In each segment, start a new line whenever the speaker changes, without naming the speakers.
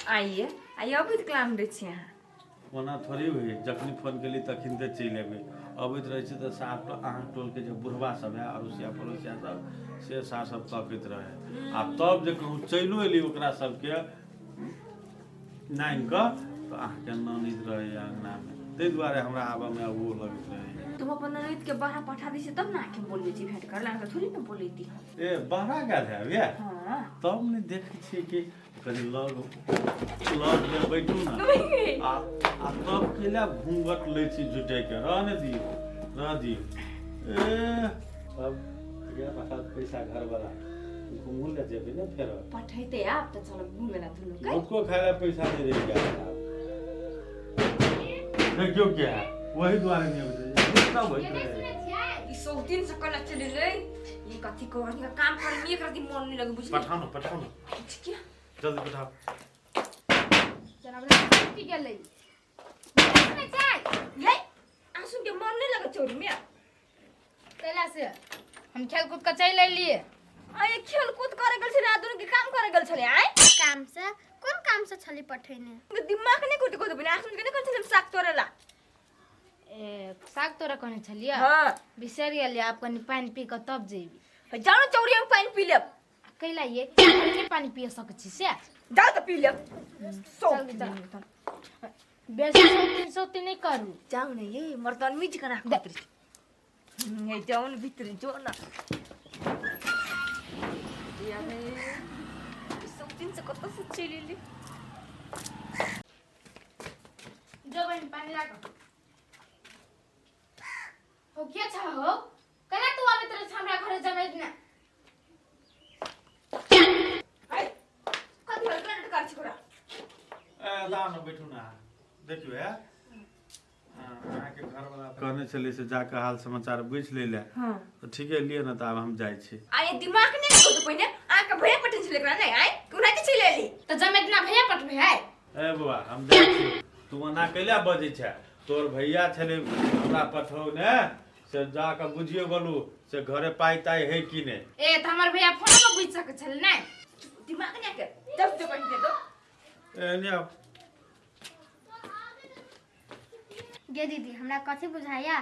आइए आइए अबैत क्लाम दै छी अहाँ।
ओना थोड़ी होइ, जखनी फोन केली तखन तऽ चलि अयबै। अबैत रहै छै तऽ साफ अहाँ टोलके जे बुढ़वा सब है, अड़ोसिया पड़ोसिया सब, से सार सब तकैत रहै। आ तब जे कहूँ चलिओ एली ओकरा सबके नानि कऽ, तऽ अहाँके ननैद रहैए अङ्गनामे, ताहि दुआरे हमरा आबऽमे ओ लगैत रहैए।
तुम अपन ननैद के बाहर पठा दै छी तब ने आके बोलै छी भेंट करला, तऽ थोड़ी ने बोलैती हम।
ए बहरा गेल है ये?
हाँ।
तब ने देखै छियै कि कनि लग लग मे बैठू ने, आ आ तब कैला घूंघट लै छी झुटैके? रह ने दियौ, रह दियौ। ए तब कहिया पठात पैसा घरवाला? घूमू ले जेबै ने फेर।
पठैते आब तऽ चलब घूमे ला दुनू के।
गुटको खाय ला पैसा नहीं रहि गेल आब। देखियौ क्या है, वही दुआरे नहि अबैत रहै, गुस्सा होइत रहै।
ई सौतीन से कला चलि गेलै, ई कथी को काम करे में एकरा दिन मन नहीं लगे बुझली।
पठाओ ने, पठाओ ने।
क्या?
जल्दी पठाओ।
चल अब की गेलै नहि चाय।
ये आंसू के मन नहीं लगे चोरी में।
कैला से हम खेल कूद के चलि अयलियै।
आय खेल कूद करे गेल छलै, दुनू के काम करे गेल छलै। आय
काम से? कोन काम से छली पठैने?
दिमाग नहीं कुट कुट बिना आंसू के नहीं कहै छलै साग तोड़ेला।
ए साग तोरा कहने छलियै?
हां।
बिसरि गेलियै, आब कनि पानि पी कऽ तब जेबी।
जाओ ने चौरी में पानि पी लेब।
कैला ये नहि पानि पिए सकै छी से?
जाओ तऽ पी लेब। सौ
चल, बेसी सौतीन सौतीन नहि करू।
जाओ ने ये मर्दान मीच कना भीतर ये, जाओ ने भीतर जो ना यारे सब दिन से कत से चलि एली।
जो बहिन पानि लाग हो। के छ हो? कला तू आबैत रहे हमरा घरे जमै ना?
आइ कथी भेल? केना कर छी तोरा?
ए लाउ ने, बैठू ने अहाँ। देखियौ हे, अहाँके घरवला कहने छलै से जाकऽ हाल समाचार बुझि लै लए।
हां।
तऽ ठीके लिए ने, तऽ आब हम जाइ छी।
आइ दिमाग नहि लगौ तो पहिने आके भैया पटन छलै एकरा नहि आइ कोना के चलि एली?
तऽ जमै दिना भैया पटबै है।
ए बौआ, हम जाइ छी। तू ओना कैला बजै छै? तोहर भैया छलै हमरा पठौने से जाकऽ बुझियो गेलू से घरे पाइ ताइ है कि नहि।
ए तऽ हमर भैया फोन पर बुझि सकै छलै नहि?
दिमाग नहि के जब जो बन दे दो।
ए ने आउ।
गे दीदी, हमरा कथी बुझाया,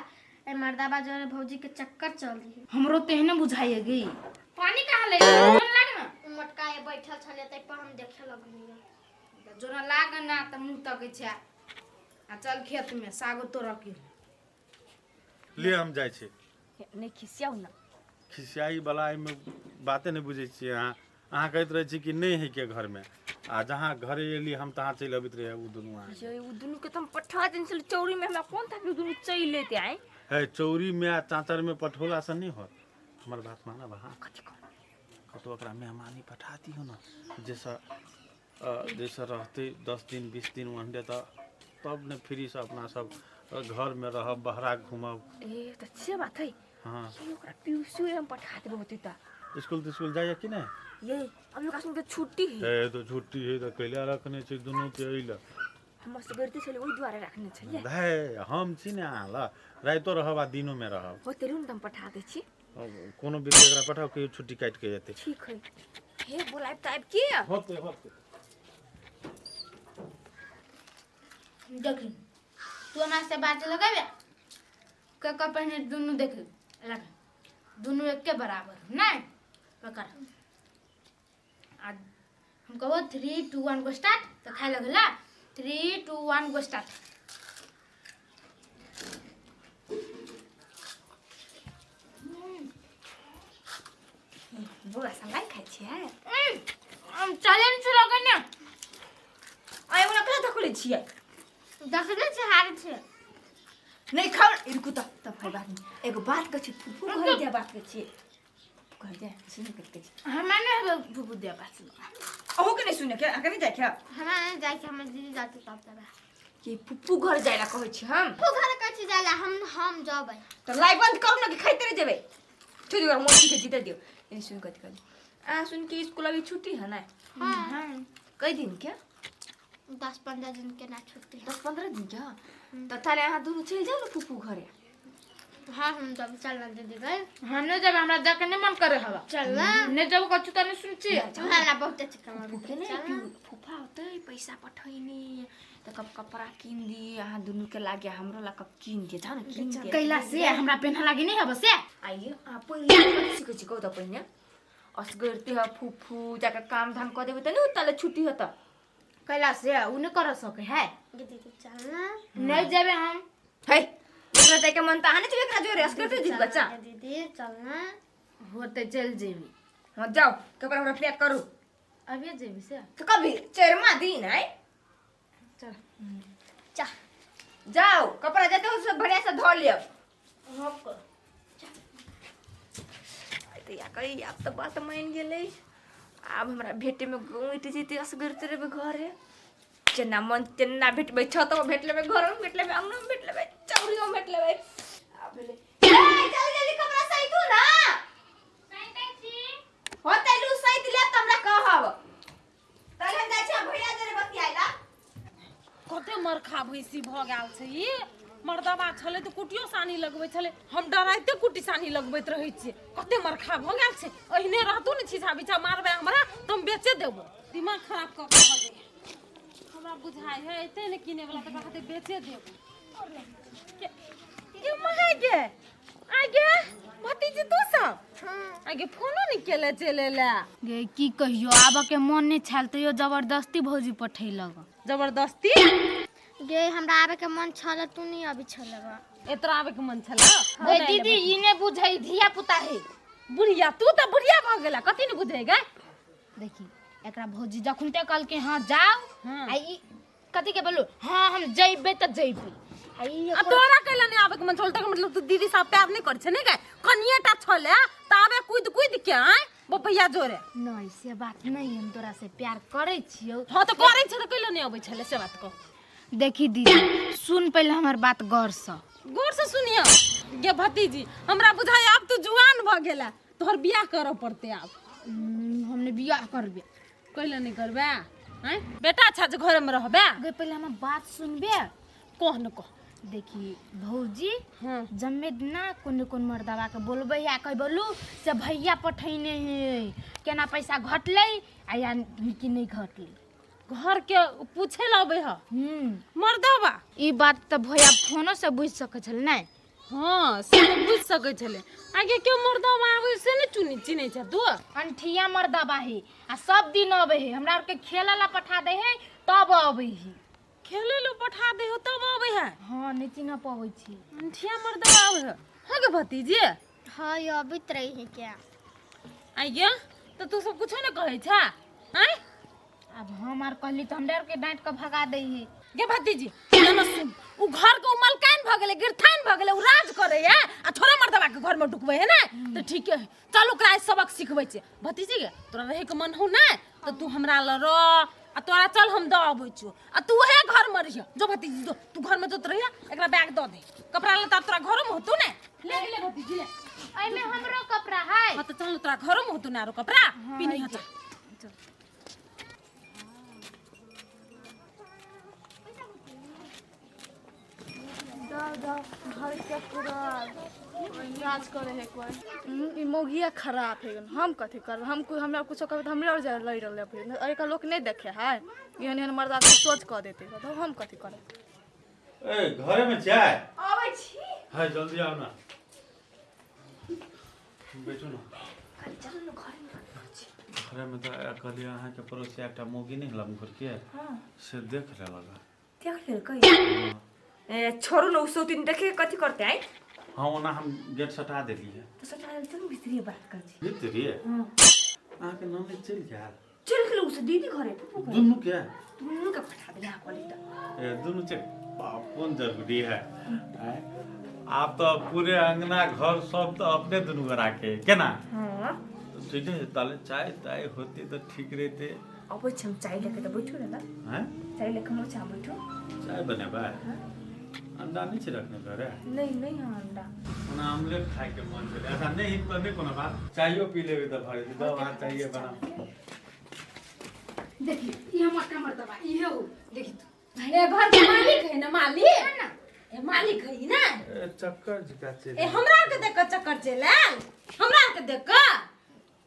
ए मर्दाबा जोरे भौजी के चक्कर चल रही।
हमरो तेहने बुझाइए गई। पानी कहाँ ले जोन लाग ना।
उ मोटका ए बैठल छले तै पर हम देखे लगलियै।
जोन लाग ना तऽ मुँह तकै छै आ चल खेत में सागो तोड़ के।
ले हम जाइ छी।
नहि खिसियाउ ना।
खिसियाई वाला एहिमे बाते नहि बुझै छियै अहाँ। अहाँ कहैत रहै छी कि नहि है के घरमे, आ जहाँ घरे एली हम तहाँ चलि अबैत रहै ओ दुनू अहाँ।
ये उ दुनू के त हम पठा देने छली चौरी में, हमरा कोन था कि उ दुनू चलि एते आइ।
है चौरीमे आ चाँचरमे पठौलासँ नहि होत। हमर बात मानब अहाँ?
कथी कहू?
कतहु ओकरा मेहमानी पठा दियौ ने, जाहिसँ जाहिसँ रहतै 10 दिन 20 दिन वनडे, तऽ तब ने फ्रीसँ अपना सब घरमे रहब, बहरा घूमब।
ए तऽ से बात है।
हाँ।
ये ओकरा पीयूसी हम पठा देबै होतै तऽ।
स्कूल तिस्कुल जाइए कि नहि?
ये अभी ओकरा सुनके छुट्टी है।
हे तो छुट्टी है तऽ कैला रखने छै दुनूके एहि लए?
हमर से गरिते छलै ओहि दुआरे रखने छलियै।
हे हम छी ने अहाँ लग, रातिो रहब आ दिनोमे रहब।
होते रहू ने तऽ हम पठा दै छी।
कोनो विधि एकरा पठाउ, कहियो छुट्टी काटि के जेतै।
ठीक है। हे बोलायब तऽ आबि के
होतै होतै।
देखी तू हमरा से बात लगेबे के के पहिने दुनू देख लग, दुनू एके बराबर नहीं पकड़। आ हम कहबो 3 2 1 गो स्टार्ट तो खाए लगला। 3 2 1 गो स्टार्ट।
बौआ सलाई खाइ छियै?
हम चले ने लगे ने।
आइ ओना कहाँ धकुलै छियै?
देखले छै हारे छै।
नहि खाउ, रुकू तऽ तब खाइ बादमे। एगो बात कहै छी, फूफू घर जाय बात कहै छियै, फूफू घर जाय सुन कऽ कहै छी।
हमरा नहि फूफू दिया बात।
अहूँके नहि सुनैके? अहाँके नहि जाइके?
हमरा नहि जाइके, हमर दीदी जाते तब जाबै।
कि फूफू घर जाय ला कहै छी हम?
फूफू घर कहै छी जाय ला, हम जबै।
तऽ लाइ बंद करू ने कि खाइते रहि जेबै? छोड़ि दियौ, मौसी के जीते दियौ। ए सुन कथी कहली अहाँ? सुन के स्कूल अभी छुट्टी है ना?
हाँ।
कई दिन के?
10 15 दिन के ना छुट्टी।
10 15 दिन के? तऽ ताले अहाँ दुनू चलि जाउ ने फूफू घरे।
हाँ हम जब चल ना दीदी गए।
हम नहीं जब हमरा जाके नहीं मन करे हवा।
चल ना।
नहीं जब कछु त नहीं सुन छी।
हमरा बहुत अच्छा कमा
फूफे ने कि फूफा होतै पैसा पठैनी त कब कपड़ा किन दी अहाँ दुनू के लागे हमरो ला कब किन दिए जाओ ना किन दिए।
कैला से हमरा पेन्हा लागे नहीं हवा से।
आइए अहाँ पहिले कथी सिखै छी कहू त पहिने असगरते ह फूफू जाके काम धाम कऽ देबै त नहि उताले छुट्टी होत।
कैला से उ नहीं कर सके है।
दीदी चल ना।
नहीं जेबे हम।
है एकरा जाके मन त अहाँ नहि जेबै एकरा जोरे असगरते जीत बच्चा।
दीदी चल ना।
होते चल जेबी।
हाँ जाओ कपड़ा हमरा पैक करू।
अभी जेबी से
तो कभी चेरमा दिन है।
चल
चा
जाओ कपड़ा जाते हो सब बढ़िया से धो लियो। तो या कही आब तो बात मान गेलै आब हमरा भेटे में उठि जेतै असगरते रहबै घरे जेना मन तेना भेटबै छत में भेट लेबै घर में भेट लेबै अंगना में भेट लेबै चौरी में भेट लेबै। आब भेलै ए जल्दी जल्दी कपड़ा सैतू ना होतै लू सैत लेब त हमरा कहब तले हम जाइ छी भैया जरे बतियाइला।
कते मरखा भैंसी भऽ गेल छै ई मर्दबा छलै तऽ कुटियो सानी लगबै छलै हम डराइते कुटी सानी लगबैत रहै छियै। कते मरखा भऽ गेल छै एहने रहतौ ने छिछा बिछा मारबै हमरा तऽ हम बेचे देबो। दिमाग खराब कऽ के रख दे हमरा बुझाइ है एते ने किने वाला तऽ कहते बेचे देबो। के माय गे आइ गे भतीजी तू सब आइ गे फोनो नहि केले चले ला
गे की कहियो आबऽ के मन नहीं छल तैयो जबरदस्ती भौजी पठैलक।
जबरदस्ती
गे हमरा आबे के मन छल तू नहीं अभी छल
एतरा आबे के मन छल।
गे दीदी ई ने बुझै धिया पुता है
बुढ़िया तू तऽ बुढ़िया भऽ गेला कथी ने बुझै गे।
देखी एकरा भौजी जखन ते कहलकै हाँ जाओ आ ई कथी के बोलू हाँ हम जइबे त जइबे। आ ई
आ तोरा कैला नहीं आबे के मन छल तक मतलब तू दीदी साहब प्यार नहीं कर छे ने गे कनिएटा छले त आबे कूद कूद के आय बपैया जोरे।
नहीं से बात नहीं हम तोरा से प्यार करै छियौ।
हां त करै छे त कैला नहीं अबै छले से बात कह।
देखी दीदी सुन पहले हमर बात गौर से
सुनियो गे भतीजी हमरा बुझाय आब तू जुआन भ गेला तोहर बियाह करऽ पड़ते आब।
हमने बियाह करबे।
कैला नहीं करबे हैं बेटा अच्छा जे घर में रहबे।
गे पहले हमर बात सुनबे।
कह न कह।
देखी भौजी
हाँ
जम्मे ना कोन कोन मर्दबा के बोलबै आ कह बोलू से भैया पठैने है केना पैसा घटलै आ या कि नहीं घटलै
घर के पूछे ला अबै ह मर्दबा।
ई बात त भैया फोनो से बुझ सकै छल नै।
हाँ से तऽ बुझ सकै छलै आगे केओ मर्दबा आबै से नहि चुनी चिन्है छै तू।
अंठिया मर्दबा है आ सब दिन अबै है हमरा आर के खेले ला पठा दे है तब अबै है।
खेले ला पठा दे हो तब अबै है।
हाँ नहीं चिन्ह पबै छी।
अंठिया मर्दबा आबै है। हाँ गे भतीजी।
हाँ ये अबित रही है क्या
आइए तऽ तू सब कुछो नहि कहै छा आँय।
अब हम आर कहली तऽ हमरा आर के डांट के भगा दै है।
गे भतीजी ना सुन उ घर के मलकाइन भ गेलै गिरथाइन भ गेलै उ राज करे है आ छोरा मर्दबा के घर में ढुकबै है ने त ठीक है चल ओकरा आइ सबक सिखबै छै। भतीजी गे तोरा रहे के मन हो ने त तू हमरा ल रह आ तोरा चल हम the अबै छियो आ तू उहे घर में रहिय जो भतीजी जो तू घर में जोत रहिय एकरा बैग the they कपड़ा लत्ता तोरा घरो में होतौ ने ले ले भतीजी ले
एमे हमरो कपड़ा है।
हां त चल तोरा घरो में होतौ ने आरो कपड़ा पिन्ही चल।
घर के पूरा राज करे है कोई ई मौगिया खराब है हम कथी करब हम कोई हमरा कुछो कहबै तऽ हमरे और जाय लड़ि रहलै फिर एकर लोक नहीं देखे है एहन एहन मर्दा के सोच कऽ देते तो हम कथी करब।
ए घरे में चाय
आबै छी।
हां जल्दी आओ ना बैठो ना।
चल न घर में।
घरे में तो कहलियै अहाँ के पड़ोसी एकटा मौगी नहीं हला मुखर के से देख लेलक।
देख लेलकै ए छोड़ू न उ सौतीन देखे कथी करते आई।
हाँ ओना हम गेट सटा देलियै
तो सटा देल चलू भीतरी बात कर छी।
भीतरी अहाँ के ननद चलि गेल।
चलि गेल उ से दीदी घरे फूफू घरे
दुनू के
दुनू के पठा देले। हाँ कहली त
ए दुनू छै बाप कोन जरूरी है आप तो पूरे अंगना घर सब तो अपने दुनू गोरा के केना।
हां
ठीक है ताले चाय ताय होती तो ठीक रहते।
अबै छी हम चाय लेके त बैठू ने।
हैं
चाय लेके हम चाय बैठू।
चाय बनेबै अंडा नहीं छै रखने घरे।
नहीं नहीं हाँ अंडा
ओना आमलेट खाए के मन छलै। ऐसा नहीं तो नहीं कोनो बात चाइयो पी लेबै त भरे दो बार चाहिए बना।
देखी ई हमर कमर दबा ई हो देखी तू
ए घर के मालिक है ना मालिक ए मालिक है ना।
चक्कर जका चलि
ए हमरा आर के देख के चक्कर चलि आयल हमरा आर के देख के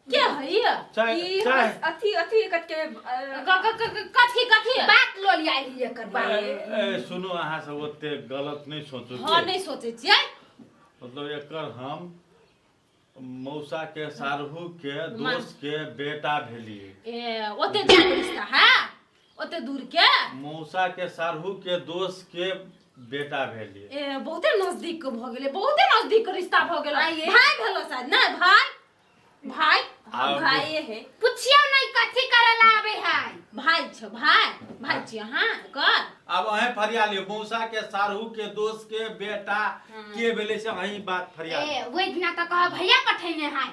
के है
चाय
ई
चाय
अथी अथी कत के
क- क- क- कथी कथी बात लो लिया एकर बात
ए, ए, सुनू अहाँ सब ओते गलत नहि सोचू
हाँ
के।
नहीं सोचे छियै
मतलब एकर हम मौसा के सारहू के दोस्त के बेटा भेलिए
ए ओते दूर के रिश्ता है ओते दूर के
मौसा के सारहू के दोस्त के बेटा भेलिए
ए बहुते नजदीक के भऽ गेलै बहुते नजदीक के रिश्ता भऽ गेलै भाई भेलो शायद नहि भाई भाई
आब
भाई है
पुछियो नहीं कथी करे ला आवे है
भाई छो भाई भाई छी अहाँ कर
आब अहें फरिया लियौ मौसा के सारहू के दोस्त के बेटा के भेलै से अहीं बात फरिया
ए ओहि दिना तऽ कह भैया पठेने है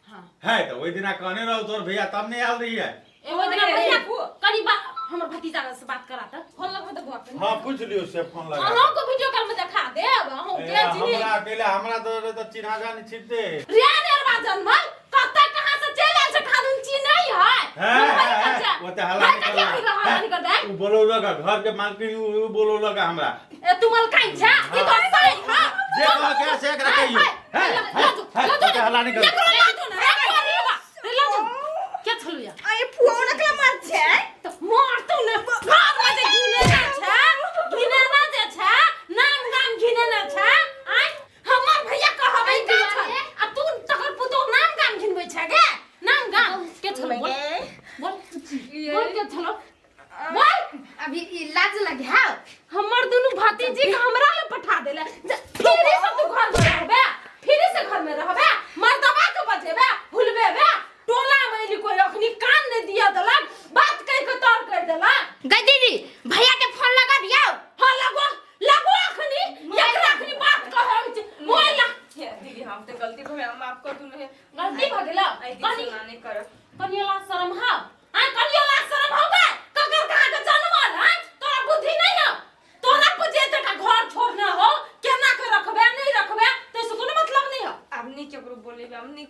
हाँ
है तऽ ओहि दिना कहने रहू तोर भैया तब नहि आयल रहियै
एगो दिना भैया कनी बा हमर भतीजा से बात करा त फोन लगबे त बुआ पे
हाँ पूछ लियौ से फोन लगा
अहाँ को वीडियो कॉल में देखा देब अहाँ
ए,
के चिन्ह
हमरा अकेले हमरा तो तो चिन्हा जानी छिपते
रे रे बा जन्मल कत कहां से चल आयल छै खादुन चिन्ह नहीं है
है, है, है, ओते हल्ला
भाई
नहीं
कथी
करना।
हल्ला नहीं कर दे
उ बोलौलक घर के मालकिन उ बोलौलक हमरा
ए तू मलकाइन छै ई तो सही हां
जे कहलकै से एकरा कहियौ है, है, है, ओते हल्ला नहीं कर
एकरो लाजो ना एकरो रे रे लाजो के छलु या
अरे फुआ ओना के मार छै
त मारतौ ने घर में जे घिने ना छै घिने ना जे छै नाम गाम घिने ना छै आय हमर भैया कहबै का छै आ तू तकर पुतोह नाम गाम घिनबै छै गे नाम गाम के छलो बोल बोल बोल के छलो बोल
अभी ई लाज लगे है
हमर दुनू भतीजी के हमरा ले पठा देले फिर से तू घर में रहबे फिर से घर में रहबे मर्दबा के बजेबे भूलबे बे टोला में एली कोई अखनी कान नहीं दिया देलक बात कह के तौर कर देलक
गई दीदी भैया के फोन लगा दियो
हाँ लगो लगो अखनी एकरा अखनी बात कहै छै मोबाइल ला
हे, दीदी हम तो गलती भए हम माफ कर दूं हे
गलती भ गेलो
आई
कनी
दिन सुना नहीं करब
कनियो ला शरम हाव आय कनियो ला शरम हाव बे ककर कहाँ के जानवर आय तोरा बुद्धि नहीं हो तोरा पूजे तक घर छोड़ना हो केना के रखबे नहीं रखबे तो से कोनो मतलब नहीं हो
आब नहीं केकरो बोलेबे हम नहीं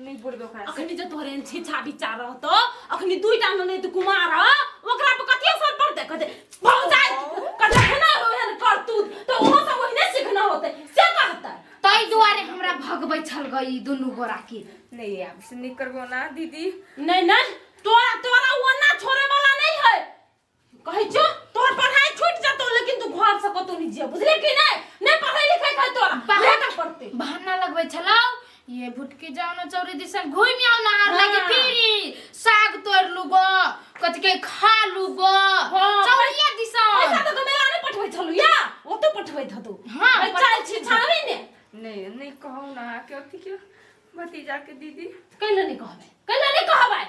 नहीं बोलबे ओकरा से
अखनी जे तोहरे एहन छिछा विचार रहतो अखनी दुईटा ननैद कुमार ह ओकरा पर कथी असर पड़तै कहते भौजाइ के देखना हो एहन करतूत तो ओहो सब ओहिने सीखना होतै से कहतै
ताहि दुआरे हमरा भगबै छल गई दुनू गोरा के
नहीं आब से नहीं करबो ना दीदी
नहीं नहीं तोरा तोरा ओना छोड़े वाला नहीं है कहै छौ तोहर पढ़ाई छूट जतौ लेकिन तू घर से कतौ नहीं जिया बुझले कि नहीं नहीं पढ़ाई लिखाई खाई तोरा रहना पड़ते
बहाना लगबै छलौ ये भुटकी जाओ न चौरी दिसन घुमि आउ न हार लागे
हाँ।
फिरी साग तोड़ लू गो कथी के खा लू गो
हाँ,
चौरिया दिसन
पैसा तो मेला नहीं पठबै छलु या ओतो पठबै थतु
हाँ,
चाल छी छावी ने
नहीं नहीं कहू ना के अथी के भतीजा के दीदी
कैला नहीं कहबै कैला नहीं कहबै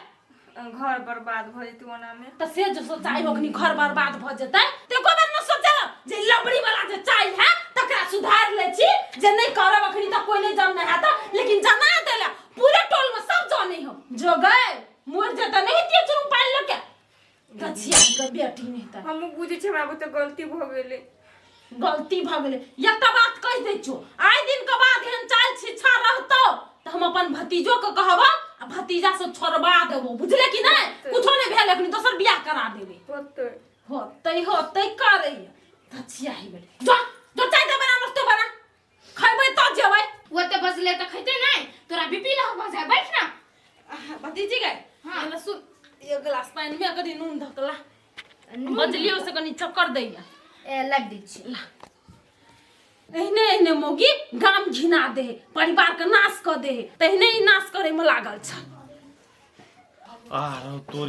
घर बर्बाद भऽ जेतै ओना में
त से जो सोचाइ ओखनी घर बर्बाद भऽ जेतै त एको बेर न सोचल जे लबड़ी वाला जे चाइल है तकरा सुधार लै छी जे नहीं करब अखनी त कोई नहीं जानने है त लेकिन जना देला पूरे टोल में सब जाने हो जो गए मर जेतै नहीं ते चुरू पाइल लोके गछिया के बेटी नहीं त
हमहूँ बुझै छी हमरा बुते गलती भऽ गेलै
गलती भऽ गेलै एकटा बात कहि दै छियौ आइ दिन के बाद एहन चाल छिछा रहतौ तऽ हम अपन भतीजो के कहब आ भतीजा से छोड़बा देबो बुझले कि नहि कुछो नहि भेल अखनी दोसर बियाह करा देबै
होतै
होतै होतै करैया धचिया ही बेटे जो जो चाय दे बना नाश्तो बना खैबै तऽ जेबै
ओते बजले तऽ खैते नहि तोरा बीपी लह भऽ जाय बैठ ना
भतीजी गए
हाँ।
हाँ सुन एक गिलास पानि में कनि नून धकला बजलियो से कनि चक्कर दैया
ए लग दै छी
एहने एहने मौगी गाम घिना दे है परिवार के नाश कऽ दे है तहने ही नाश करे में लागल छ
आरो तोरी।